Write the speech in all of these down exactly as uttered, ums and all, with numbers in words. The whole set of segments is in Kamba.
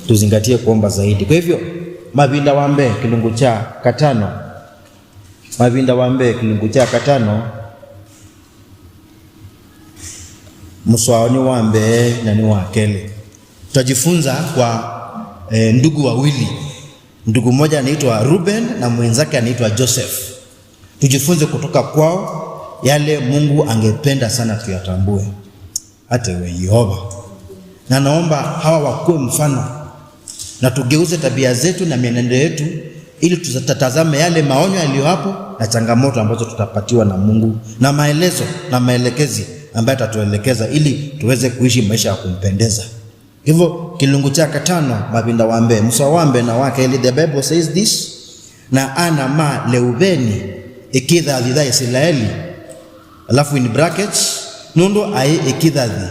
Tuzingatie kuomba zaidi. Kwa hivyo, Mavinda wa Mbee, kilungu cha katano. Mavinda wa Mbee, kilungu cha katano, mswao ni wa mbee na ni wa kelĩ. Tutajifunza kwa, eh, ndugu wawili. Ndugu mmoja anaitwa Ruben na mwenzake anaitwa Joseph. Tujifunze kutoka kwao yale Mungu angependa sana tuyatambue. Hata we Yehova. Na naomba hawa wakuwe mfano. Na tugeuze tabia zetu na mienendo yetu ili tutatazame yale maonyo yaliyo hapo na changamoto ambazo tutapatiwa na Mungu na maelezo na maelekezi ambayo atatuelekeza ili tuweze kuishi maisha ya kumpendeza. Hivyo, kilungu cha katano, Mavinda wa Mbee, mswa wa mbee na wa kelĩ, the Bible says this, "Na ana ma Leuveni ĩkĩthathi ya Isilaeli," alafu in brackets, "nũndũ aĩ ĩkĩthathi,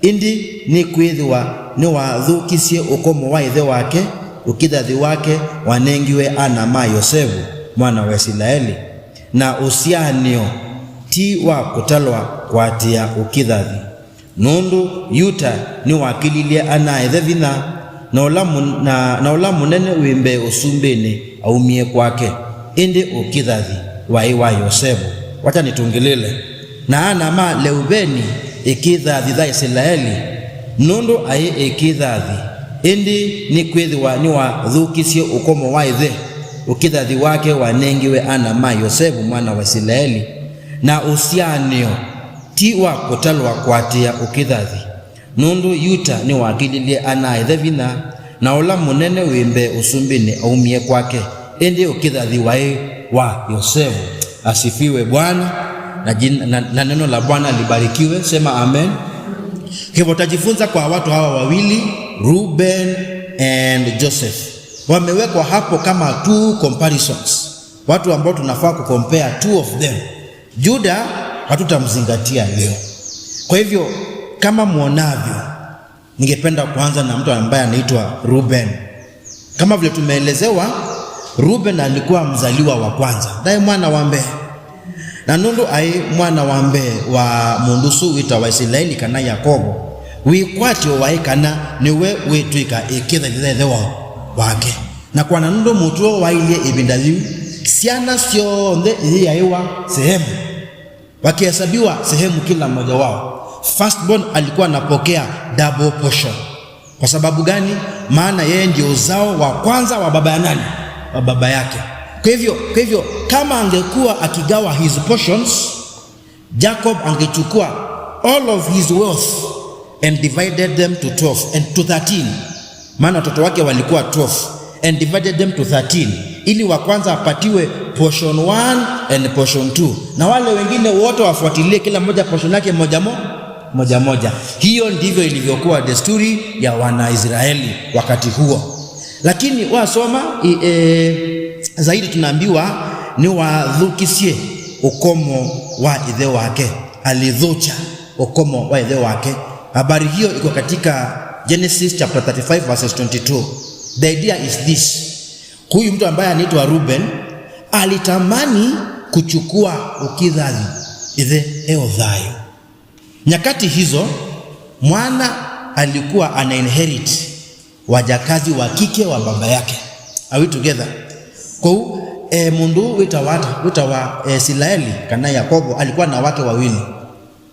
ĩndĩ nĩkwĩthĩwa nĩwathũkisye ũkomo wa ĩthe wake, ũkĩthathi wake wanengiwe ana ma Yosevu, mwana wa Isilaeli, na ũsyaanĩo ti wa kũtalwa kũatĩĩa ũkĩthathi." Nũndũ Yuta nĩwakĩlilye ana-a-ĩthe vinya, na ũla mũ-, na, na ũla mũnene wĩ mbee ũsumbĩnĩ aumie kwake, ĩndĩ ũkĩthathi waĩ wa Yosevu. Wacha nĩtũngĩlĩle. "Na ana ma Leuveni ĩkĩthathi ya Isilaeli, nũndũ aĩ ĩkĩthathi, ĩndĩ nĩkwĩthĩwa nĩwathũkisye ũkomo wa ĩthe, ũkĩthathi wake wanengiwe ana ma Yosevu mwana wa Isilaeli, na ũsyaanĩo ti wa kũtalwa kũatĩĩa ũkĩthathi." Nũndũ Yuta nĩwakĩlilye ana-a-ĩthe vinya, na ũla mũnene wĩ mbee ũsumbĩnĩ aumie kwake, ĩndĩ ũkĩthathi waĩ wa Yosevu. Asifiwe Bwana, na, jin- na, na neno la Bwana libarikiwe. Sema amen. Hivyo tutajifunza kwa watu hawa wawili, Reuben and Joseph. Wamewekwa hapo kama two comparisons, watu ambao tunafaa kucompare two of them. Yuda hatutamzingatia leo. Kwa hivyo, kama mwonavyo, ningependa kuanza na mtu ambaye anaitwa Reuben. Kama vile tumeelezewa, Reuben alikuwa mzaliwa wa kwanza, ndaĩ mwana wa mbee. Na nũndũ aĩ mwana wa mbee wa mũndũ ũsu wĩtawa Isilaeli kana Yakovo, wĩkwatyo waĩ kana nĩwe wĩtw'ĩka ĩkĩthathi ya ĩthe wake. Na kwana nũndũ mũtuo wailye ĩvinda yĩu, syana syonthe iyaĩwa sehemu, wakihesabiwa sehemu kila mmoja wao. Firstborn alikuwa anapokea double portion. Kwa sababu gani? Maana yeye ndio uzao wa kwanza wa baba ya nani? Wa baba yake. Kwa hivyo, kwa hivyo, kama angekuwa akigawa his portions, Jacob angechukua all of his wealth and divided them to twelve and to thirteen, maana watoto wake walikuwa twelve, and divided them to thirteen, ili wa kwanza apatiwe portion one and portion two, na wale wengine wote wafuatilie, kila mmoja portion yake moja mo- moja moja. Hiyo ndivyo ilivyokuwa desturi ya Wanaisraeli wakati huo. Lakini wasoma i- e, zaidi, tunaambiwa nĩwathũkisye ũkomo wa ĩthe wake, alithũkya ũkomo wa ĩthe wake. Habari hiyo iko katika Genesis chapter thirty-five verses twenty-two. The idea is this. Huyu mtu ambaye anaitwa Reuben alitamani kuchukua ũkĩthathi ĩthe e o thayũ. Nyakati hizo, mwana alikuwa ana inherit wajakazi wa kike wa baba yake. Are we together? Kwoou, e, mũndũ wĩtawa ata? Wĩtawa, e, Isilaeli kana Yakobo alikuwa na wake wawili,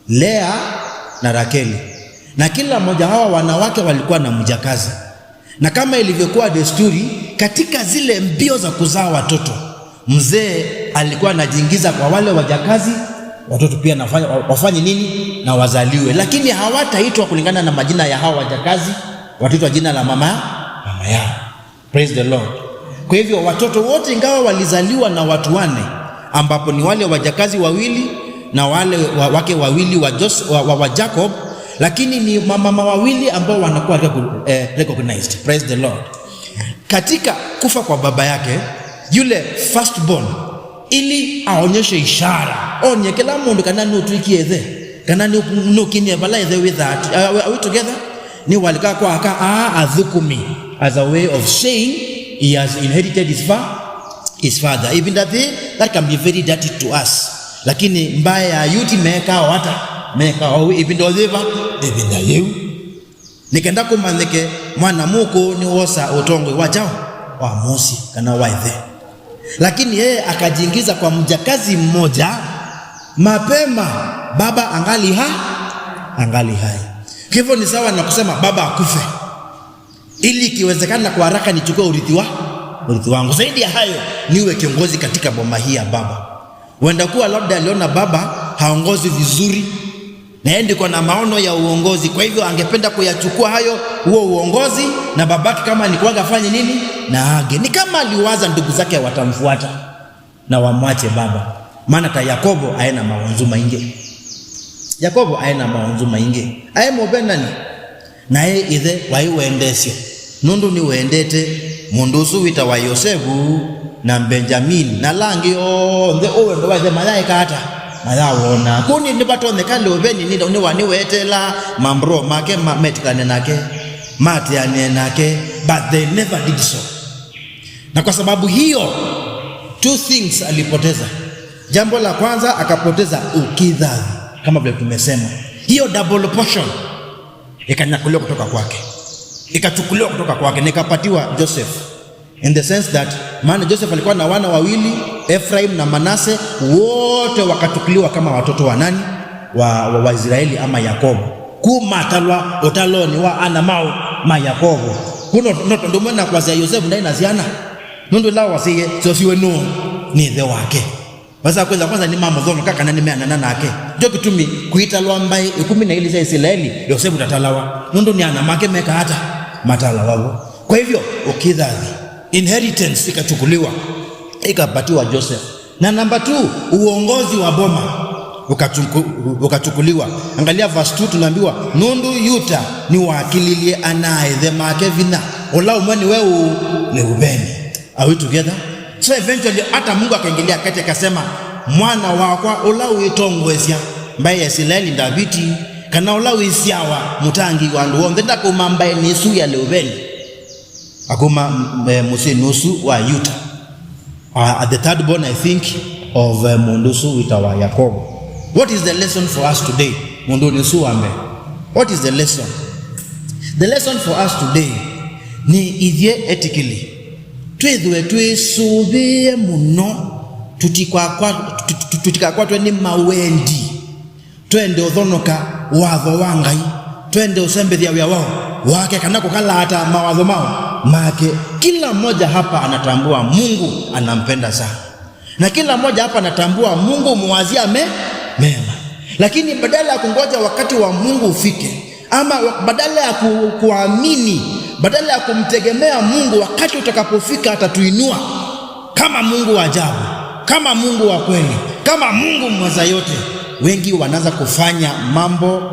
Lea na Rakeli. Na kila mmoja hawa wanawake walikuwa na mjakazi. Na kama ilivyokuwa desturi, katika zile mbio za kuzaa watoto, mzee alikuwa anajiingiza kwa wale wajakazi, watoto pia nafanya, wa- wafanye nini? Na wazaliwe. Lakini hawataitwa kulingana na majina ya hawa wajakazi, wataitwa jina la mama, mama yao. Praise the Lord. Kwa hivyo, watoto wote, ingawa walizaliwa na watu wane, ambapo ni wale wajakazi wawili na wale wa- wake wawili wa, Jos- wa, wa, wa Jacob, lakini ni mamama wawili ambao wanakuwa recog- eh, recognized. Praise the Lord. Katika kufa kwa baba yake, yule firstborn, ili aonyeshe ishara, onye kĩla mũndũ kana nũtw'ĩkie ĩthe, kana nũ- nũkinyie vala ĩthe wĩthaa. Are we, are we together? Nĩwalika kwa aka aa athũkũmi as a way of saying he has inherited his fa- his father. Ĩvinda yĩĩ, that can be very dirty to us. Lakini mbaĩ ya Ayuti mekaa o ata? Mekaa o ũu ĩvinda o yĩva? Ĩvinda yĩu. Nĩ kenda kũmanyĩke Mwana mũkũũ nĩwosa ũtongoi wa kyaũ? Wa mũsyĩ kana wa ĩthe. Lakini yeye akajiingiza kwa mjakazi mmoja, mapema baba angali ha-, angali hai. Kwa hivyo ni sawa na kusema baba akufe, ili ikiwezekana kwa haraka nichukue urithi wa-, urithi wangu. Zaidi ya hayo, niwe kiongozi katika boma hii ya baba. Huenda kuwa labda aliona baba haongozi vizuri, na yeye ndiko na maono ya uongozi, kwa hivyo angependa kuyachukua hayo, huo uongozi, na babake kama alikuwaga afanye nini? Na age. Ni kama aliwaza ndugu zake watamfuata na wamwache baba. Maana ta Yakobo aena mawanzu maingi. Yakobo aena mawanzu maingi. Ae mũvenani. Naĩ ĩthe waĩ wendeesyo, nũndũ nĩwendete mũndũ ũsu wĩtawa Yosevu na Mbenjamini, na ala angĩ onthe. Ũũ wendo wa ĩthe mayaĩka ata? Mayawona. Kũu nĩ, nĩvatonyeka Leuveni nĩ, nĩwa-, nĩweteela mambro make ma-, metĩkane nake, matĩanĩe nake, but they never did so. Na kwa sababu hiyo, two things alipoteza. Jambo la kwanza, akapoteza ũkithathi, kama vile tumesema. Hiyo double portion ikanyakuliwa kutoka kwake, ikachukuliwa kutoka kwake na ikapatiwa Joseph, in the sense that, maana Joseph alikuwa na wana wawili, Efraim na Manase, wote wakachukuliwa kama watoto wa nani? Wa, wa, wa Israeli ama Yakobo. Kuma atalwa ũtalonĩ wa ana mao ma Yakobo. Kuno no tondũ mwe na kwasya Yosefu ndaĩ na syana. Nũndũ ĩla wasĩie syosiwe nũũ? Nĩ ĩthe wake. Vasa kwĩtha kwanza nĩmamũthonoka kana nĩmeanana nake. Ndio kĩtumi kwĩtalwa mbaĩ ĩkũmi na ilĩ sya Isilaeli, Yosefu ndatalawa. Nũndũ nĩ ana make meka ata? Matalawa vo. Kwa hivyo, ũkithathi, inheritance ikachukuliwa, ikapatiwa Joseph. Na number two, uongozi wa boma ukachuku-, ukachukuliwa. Angalia verse two, tunaambiwa, nũndũ Yuta nĩwakililye ana-a-ĩthe make vinya, ũla ũmwe nĩwe ũũ? Leuveni. Are we together? So eventually, hata Mungu akaingilia kati akasema, mwana wakwa ũla ũĩtongoesya mbaĩ ya Isilaeli, Ndaviti, kana ũla wĩsyawa mũtangĩĩi wa andũ onthe, ndakauma mbaĩnĩ ĩsu ya Leuveni, akauma, mm, eh, mũsyĩnĩ ũsu wa Yuta, uh, at the third born, I think, of, uh, mũndũ ũsu wĩtawa Yakobo. What is the lesson for us today? Mũndũnĩ ũsu wa mbee. What is the lesson? The lesson for us today nĩ ithyĩ etĩkĩli twĩthĩwe twĩsũvĩe mũno tũtikwakwa-, tũ-, tũ-, tũtikakwatwe nĩ mawendi, twende ũthonoka watho wa Ngai, twende ũsembethya wĩa wao wake, kana kũkalaata mawatho mao make. Kila mmoja hapa anatambua Mungu anampenda sana. Na kila mmoja hapa anatambua Mungu muwazia me-, mema. Lakini badala ya kungoja wakati wa Mungu ufike, ama wa-, badala ya ku-, kuamini, badala ya kumtegemea Mungu, wakati utakapofika atatuinua kama Mungu wa ajabu, kama Mungu wa kweli, kama Mungu mweza yote, wengi wanaanza kufanya mambo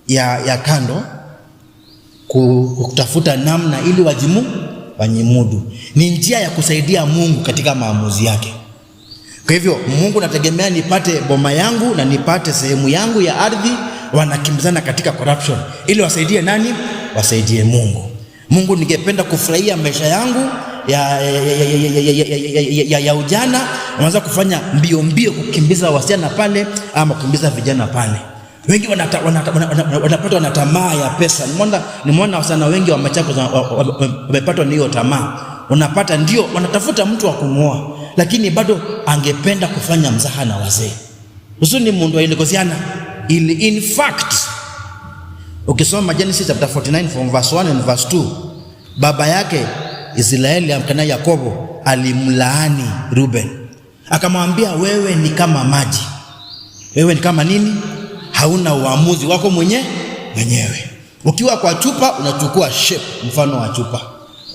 ya, ya kando, ku-, kutafuta namna ili wajimu-, wajimudu. Ni njia ya kusaidia Mungu katika maamuzi yake. Kwa hivyo, Mungu, nategemea nipate boma yangu na nipate sehemu yangu ya ardhi, wanakimbizana katika corruption. Ili wasaidie nani? Wasaidie Mungu. Mungu, ningependa kufurahia maisha yangu ya, ya, ya ujana, wanaanza kufanya mbio mbio kukimbiza wasichana pale ama kukimbiza vijana pale. Wengi wanata-, wanata-, wana-, wana-, wana-, wanapatwa na tamaa ya pesa. Nimeona, nimeona wasichana wengi wa Machakos wa-, wa-, wa-, wa-, wamepatwa na hiyo tamaa. Unapata ndio wanatafuta mtu wa kumwoa, lakini bado angependa kufanya mzaha na wazee. Ũsu nĩ mũndũ wa ilĩko syana ilĩ. In fact, ukisoma Genesis chapter forty-nine from verse one and verse two, baba yake Israeli, kana Yakobo, alimlaani Reuben. Akamwambia, "Wewe ni kama maji." Wewe ni kama nini? Hauna uamuzi wako mwenye-, mwenyewe. Ukiwa kwa chupa, unachukua shape, mfano wa chupa.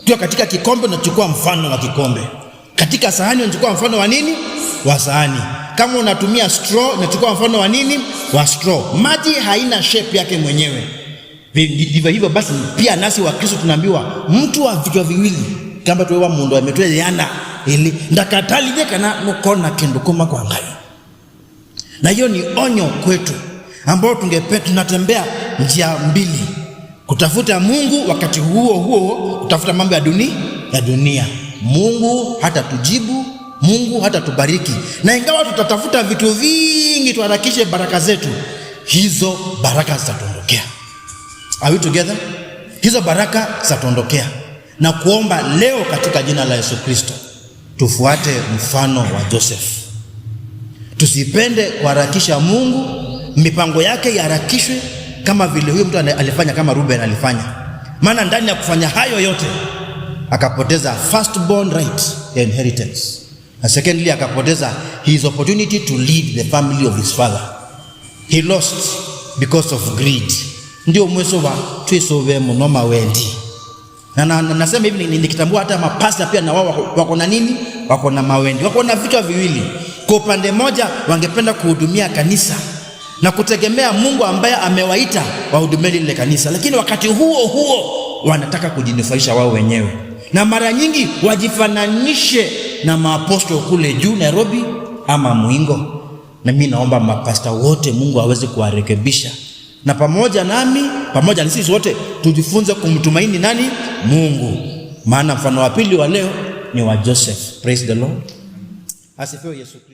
Ukiwa katika kikombe, unachukua mfano wa kikombe. Katika sahani, unachukua mfano wa nini? Wa sahani. Kama unatumia straw, unachukua mfano wa nini? Wa straw. Maji haina shape yake mwenyewe. Vi-, ndivyo hivyo basi, pia nasi wa Kristo tunaambiwa, mtu wa vichwa viwili, kamba twewa mũndũ ametwe yana ili, ndakatalile kana nukona kĩndũ kuma kwa Ngai. Na hiyo ni onyo kwetu, ambao tungepe-, tunatembea njia mbili. Kutafuta Mungu, wakati huo huo kutafuta mambo ya duni-, ya dunia. Mungu hatatujibu, Mungu hatatubariki. Na ingawa tutatafuta vitu vingi tuharakishe baraka zetu, hizo baraka zitatuondokea. Are we together? Hizo baraka zitatuondokea. Na kuomba leo katika jina la Yesu Kristo, tufuate mfano wa Joseph. Tusipende kuharakisha Mungu, mipango yake iharakishwe kama vile huyo mtu ane-, alifanya, kama Ruben alifanya. Maana ndani ya kufanya hayo yote, akapoteza firstborn right ya inheritance. Na secondly, akapoteza his opportunity to lead the family of his father. He lost because of greed. Ndio mwiso wa twisũve mũno mawendi. Na, na, na nasema hivi ni-, ni-, nikitambua hata mapasta pia na wao wako, wako na nini? Wako na mawendi. Wako na vichwa viwili. Kwa upande moja, wangependa kuhudumia kanisa na kutegemea Mungu ambaye amewaita wahudumie lile kanisa, lakini wakati huo huo wanataka kujinufaisha wao wenyewe, na mara nyingi wajifananishe na maapostol kule juu Nairobi ama Mwingo. Na mi naomba mapasta wote Mungu aweze kuwarekebisha, na pamoja nami, pamoja na sisi wote, tujifunze kumtumaini nani? Mungu. Maana mfano wa pili wa leo ni wa Joseph. Praise the Lord. Asifiwe Yesu Kristo.